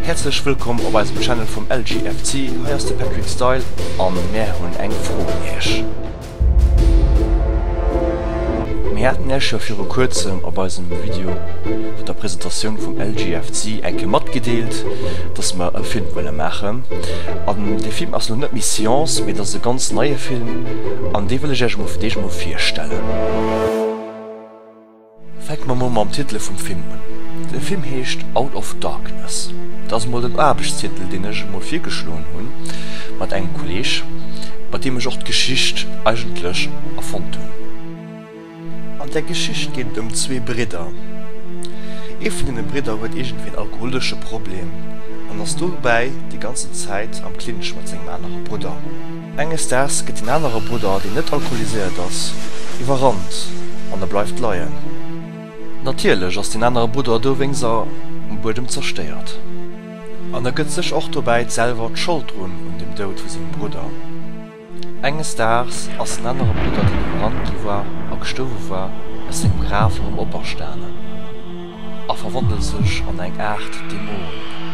Häerzlech wëllkomm op eisem Channel vum LGFC, hei ass de Patrick Style an mär hunn eng Fro un iech. Mir haten iech jo viru kuerzem op eisem Video vun der Presentatioun vum LGFC eng Kéier matgedeelt, dass mer e Film wëlle maachen. An dee Film ass elo net méi Science, mee et ass e ganz neie Film an dee wëll ech iech emol fir d'éischt emol virstellen. Fänke mer mol mam Titel vum Film un. De Film heescht Out of Darkness. Dat ass emol den Aarbechtstitel, deen ech emol virgeschloen hunn mat engem Kolleeg, mat deem ech och d'Geschicht eigentlech erfonnt hunn. An där Geschicht geet et ëm zwee Bridder. Ee vun deene Bridder huet iergendwéi en alkoholesche Problem an ass dobäi déi ganzen Zäit am Clinch mat sengem anere Brudder. Enges Daags gëtt den anere Brudder, deen net alkoholiséiert ass, iwwerrannt an e bleift leien. Natierlech ass den anere Brudder dowéinster um Buedem zerstéiert. An e gëtt sech och dobäi selwer d'Schold drun un dem Doud vu sengem Brudder. Enges Daags ass den anere Brudder, deen iwwerrannt gi war a gestuerwe war, aus sengem Graf erëm operstanen a verwandelt sech an eng Aart Dämon.